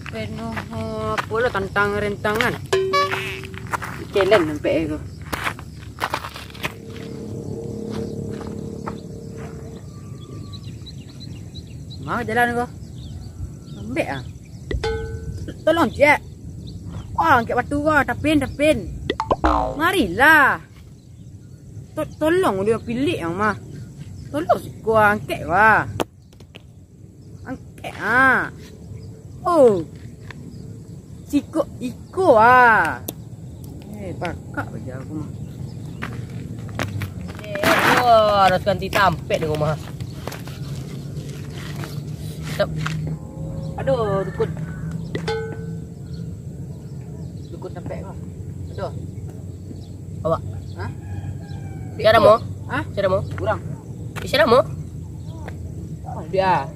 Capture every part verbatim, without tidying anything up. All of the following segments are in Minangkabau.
Penuh, eh, apo lah tantang rintangan. Challenge sampai ko. Ma jalan ko? Lambek ah. Tolong, Cek. Wah, angkek batu ko, tapin, tapin. Marilah. To-, tolong dia pilik yang mah. Tolong siko angkek wah. Angkek ah. Oh. Siko iko ah. Eh, pakak aja aku mah. Eh, wah, harus ganti tampek di rumah. Tep. Aduh, dukun. Dukun tampek ko. Aduh. Awak. Hah? Sia namo? Hah? Sia namo? Urang. Eh, sia namo? Oh, dia.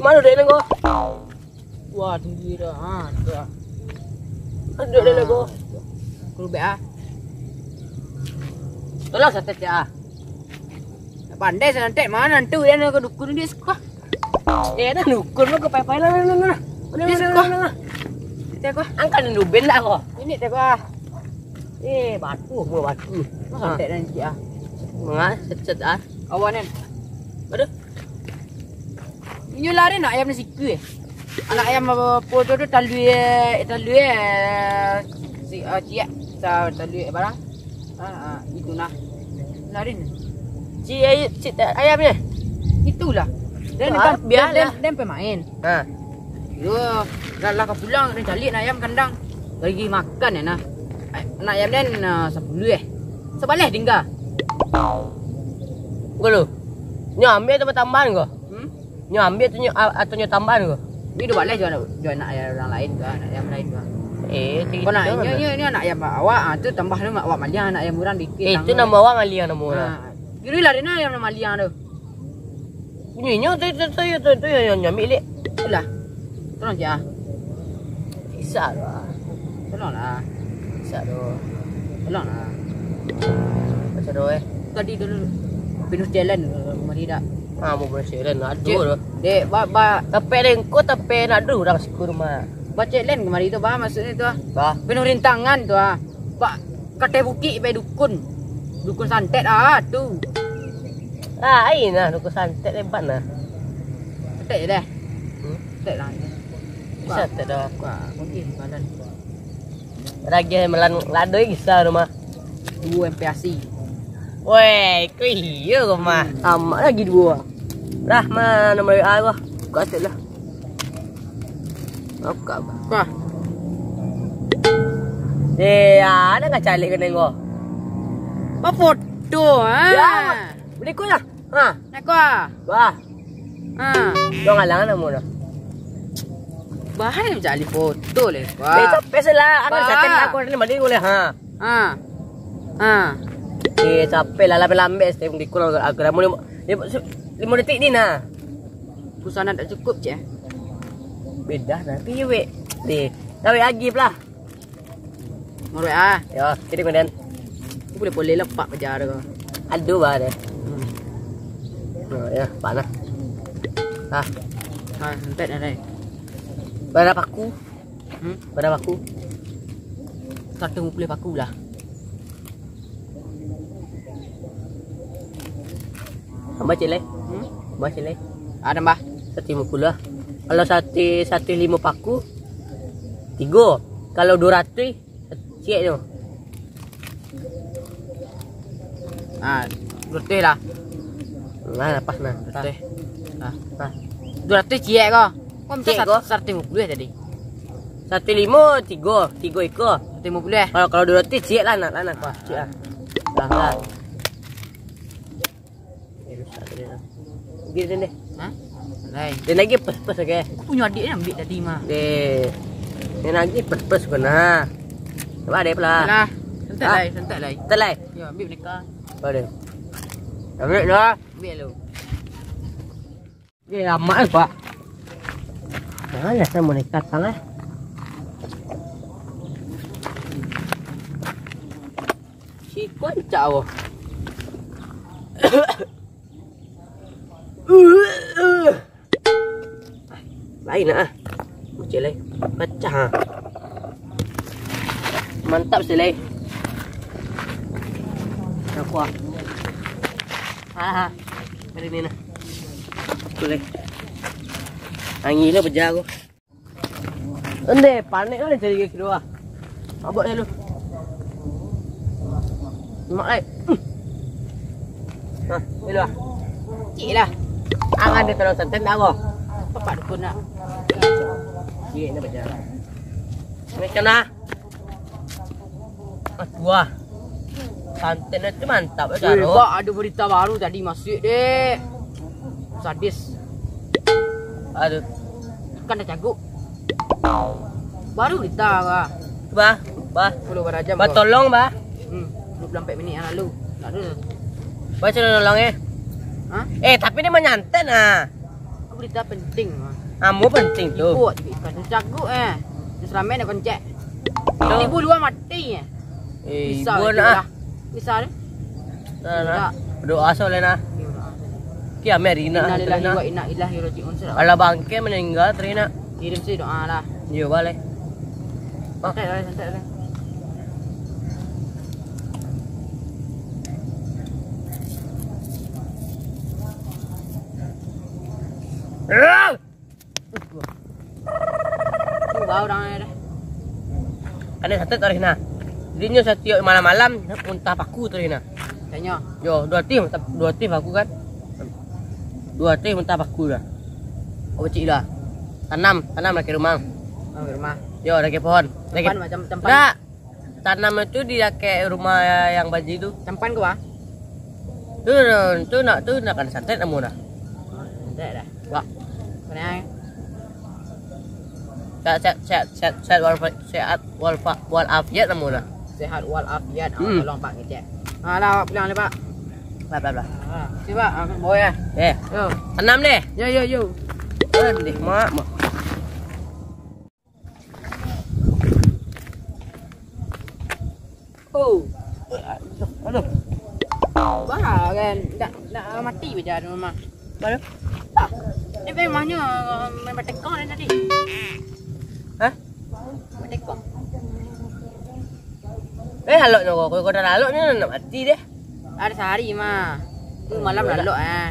Mano dek nengko? Wah, tinggi dah. Ha, tu ah. Mano dek nengko? Kurubek ah. Tolong santet ah. Nak pandai santet, mano nantu dia nak dukun dia suko. Eh, dah dukun mah ko pai-pai lah, lah, lah, lah. Udah, dia udah, suko. Udah, udah, udah. Dia ko. Angkat dulu ben lah ko. Ini dia ko ah. Eh, batu, mau batu. Masa ha. Santet dan cik ah. Manga, set-set ah. Awan kan. Aduh. Inyo lari nak ayam ni siku eh. Anak ayam apo tu, tu talui, talui eh, si, ah, ciak, sa-, talui eh, barang. Ah, ah, itu nah. Lari ni. Ci-, ay-, ci-, ayam ni? Itulah. Dan, ah, kan, biarlah. Dan, dan, dan pemain. Ha. Yo, dah lah ka pulang, dan calik nak ayam kandang. Bagi makan ya nah. Ay-, anak ayam dan, ah, sapuluh eh. Sabaleh tinggal. Enggak lo. Nyo ambil atau tambahan ko? Hmm? Nyo ambil tu nyo, a-, atau nyo tambahan ko? Ni duo baleh jo anak, jo anak ayam urang lain ko, anak ayam lain ko. Eh, tu. Kau nak, gitu nyo, lah. Nyo, nyo anak ayam awak, ah, tu tambah tu awak maliang anak ayam urang dikit. Eh, tu namo awak maliang namo urang. Ah, kiro lah dia ayam maliang tu. Bunyi nyo tu, tu, tu, tu, tu, yang, yang ambil lek. Itulah. Tolong cik ah. Bisa lah. Tolonglah. Bisa tu. Tolonglah. Macam tu eh. Tadi dulu penuh jalan kemari dah. Ah, mau penuh jalan. Aduh. Dek, ba, ba. Tapi ada engkau tapi nak dulu orang syukur mah. Ba jalan kemari tu, ba, maksudnya tu ah. Ba. Penuh rintangan tu ah. Ba, katai bukik pai dukun. Dukun santet ah tu. Lain lah dukun santet hebat nah. Santet je dah. Hmm? Santet lah. Bisa santet dah. Wah, mungkin malam. Lagi malam lado bisa rumah. Duo M P A C. Weh, ko iyo ko mah. Amak lagi duo. Rahman nomor W A ko. Buka set lah. Buka, buka. Eh, ada nggak calik kena ko? Apa foto ah? Ya, beli ko lah. Ha. Nak ko ah? Wah. Ha. Dong alangan namu dah. Bahaya mencari foto leh. Wah. Capek sih lah. Aku sakit aku ni mandi boleh ha. Ha. Ha. Eh, capek lah, lambe-lambe setiap minggu lah, aku dah mulai lima, lima detik ni nah. Busana tak cukup je. Beda nah, piye wek? Deh, kawek lagi lah. Mau ah. Yo, kirim kemudian. Aku boleh boleh lepak pajar kau. Aduh, bah deh. Hmm. Oh, ya, panas. Ah. Ah, entek dah, deh. Berapa aku? Hmm? Bara paku? Saratuih limo puluah paku lah. Tambah ciek lai. Hmm? Tambah ciek lai. Ah, tambah. Saratuih limo puluah lah. Kalau saratuih, saratuih limo paku, tigo. Kalau duo ratuih, ciek tu. Ah, duo ratuih lah. Nah, pas nah. Duo ratuih. Ah. Ah. Duo ratuih ciek ko. Ko minta ciek ko. Saratuih limo puluah tadi. Saratuih limo, tigo, tigo iko. Saratuih limo puluah. Kalau, kalau duo ratuih ciek lah nak, lah nak. Wah, ciek lah. Dah, dah. Eh, rusak tadi lah. Gini deh. Hah? Lai. Dia lagi pes-pes, oke. Aku punya adik ni ambil tadi mah. Deh. Dia lagi pes-pes kena. Coba deh pula. Lah. Santai lai, santai lai. Santai lai. Ya, ambil mereka. Apa dia? Ambil dah. Ambil lu. Dia lama eh, Pak. Mana sama ni datang eh? Si Kuancak, oh. Ai nak ah. Macam lai. Pacah ah. Mantap sih lai. Aku ah. Ah, ah. Kali ni nah. Tu lai. Angin lah pecah aku. Ende, panek lah cari ke kedua. Abak dulu. Mak ai. Hmm. Nah, ni lah. Cik lah. Angan dia tolong santan dah ko. Bapak dukun nak. Cik, ni baca. Ni kena. Ah, dua. Santan itu mantap ya, Weh, Caro. Bak, ada berita baru tadi masuk, dek. Sadis. Aduh. Kan dah caguk. Baru berita, bah. Bah, bah. Sepuluh barajam, Bah, bah. Tolong, bah. Hmm, dua puluh empat minit yang lalu. Tak ada. Bah, sudah nolong, eh. Hah? Eh, tapi dia menyantet, ah. Aku berita penting, bah. Amu penting tu. Ibu, ikan tu caguk, eh. Dia selama nak koncek. Tu. Ibu luar mati, eh. Eh, bisa ibu tu nak. Lah. Bisa deh. Nah, nah. Bisa. Berdoa soalnya nah. Iya, berdoa. Kiamat hari nak. Innalillahi wa inna ilaihi raji'un, sudah. Kalau bangke meninggal, terina. Kirim sih doa lah. Iya, boleh. Santai lah, santai lah. Cuba orang ada. Kan santet taruih nah. Jadi nyo satiok malam-malam muntah paku taruih nah. Tanyo. Yo, dua tih, dua tih paku kan. Dua tih muntah paku dah. Kau cik dah. Tanam, tanam lagi rumah. Oh, rumah. Yo, lagi pohon. Lagi. Tempat macam tempat. Ndak. Tanam itu di dakek rumah yang banjir tu. Campan ke, Bang? Tu, tu nak, tu nak kan santet namu dah. Santet dah. Wah. Mana? Sehat, sehat, sehat, sehat, sehat wal, sehat wal, wal afiat namu dah. Sehat wal afiat. Ah, hmm. Tolong Pak ngecek. Alah, Pak pulang deh, Pak. Lah, lah, lah. Ah, sip, Pak. Ah, bawa ya. Eh. Yo. Tanam deh. Yo, yo, yo. Pedih, mak, mak. Oh. Aduh. Bah, kan. Ndak, ndak mati baja tu mah. Mana? Ah, ni memangnya, eh, main batekong dari tadi. Hah? Main batekong. Eh, aloknyo kau, kau dah aloknyo nak mati deh. Ada sehari mah. Tu malam lah lok ah.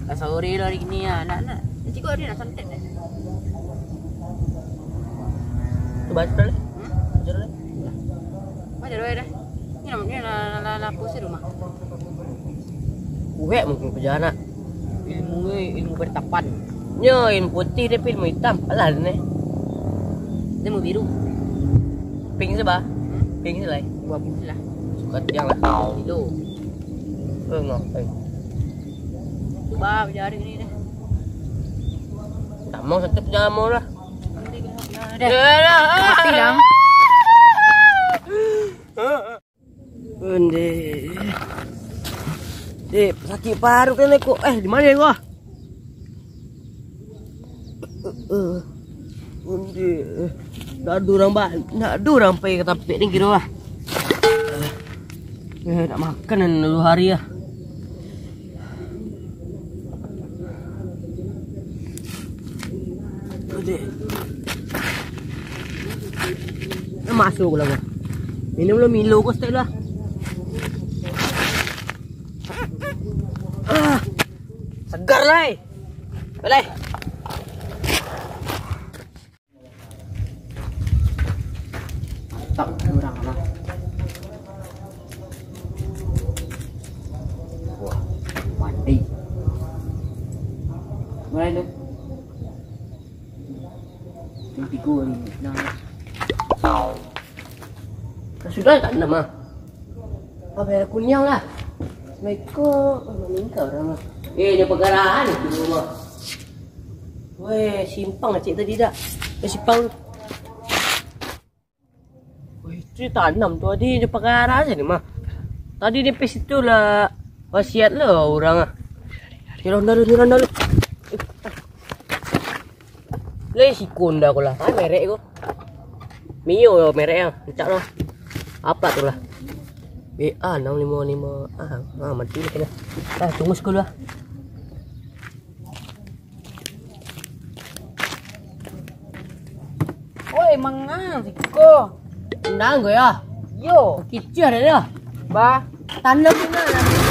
Dah sore lah hari ni ah. Nak, nak. Nanti kau ada nak santet deh. Tu baca dah leh. Hmm? Baca dah leh. Baca dah leh. Ni namanya lah, lah, lah, lah, pusing rumah. Uwek mungkin kerja nak. Ilmu ni, ilmu penetapan. Nyo, ilmu putih tapi ilmu hitam. Alah ni. Dia mau biru. Pink se bah. Hmm? Pink se lah. Buah putih lah. Suka tiang lah. Kilo. Eh, no. Eh. Cuba belajar hari ni deh. Tamang satu pejama lah. Nanti kena pejama deh. Yalah. Mati lah. Onde. Dek, sakik paruik kan ko. Eh, di mano ko? Eh, eh. Onde. Ndak ado urang ba-, ndak ado urang pai ka tampek ni kiro lah. Eh, nak makan lah duo hari lah. Masuk pulo ko. Minum lo Milo ko setek lah. Ah, segar lai. Boleh. Mantap urang lah. Wah, mandi. Mulai tu. Yang tiga ni. Nah. Sudah tak enam ah. Apa yang kuniang lah? Assalamualaikum. Oh, meninggal orang lah. Eh, dia pegarahan itu rumah. Weh, simpang cik tadi dah. Eh, simpang. Weh, itu tanam tu tadi dia pakai arah saja ni mah. Tadi dia pergi situ lah. Wasiat lah orang ah. Ni ronda lu, ni ronda lu. Lai siko Honda ko lah. Ah, merek ko. Mio merek ah. Encak lah. Apa tu lah? B A enam lima lima. Ah, ah, mati lah kena. Ah, tunggu siko lah. Mangang siko. Nang ko yo. Yo. Kicih ado yo. Bah. Tanam ni nah.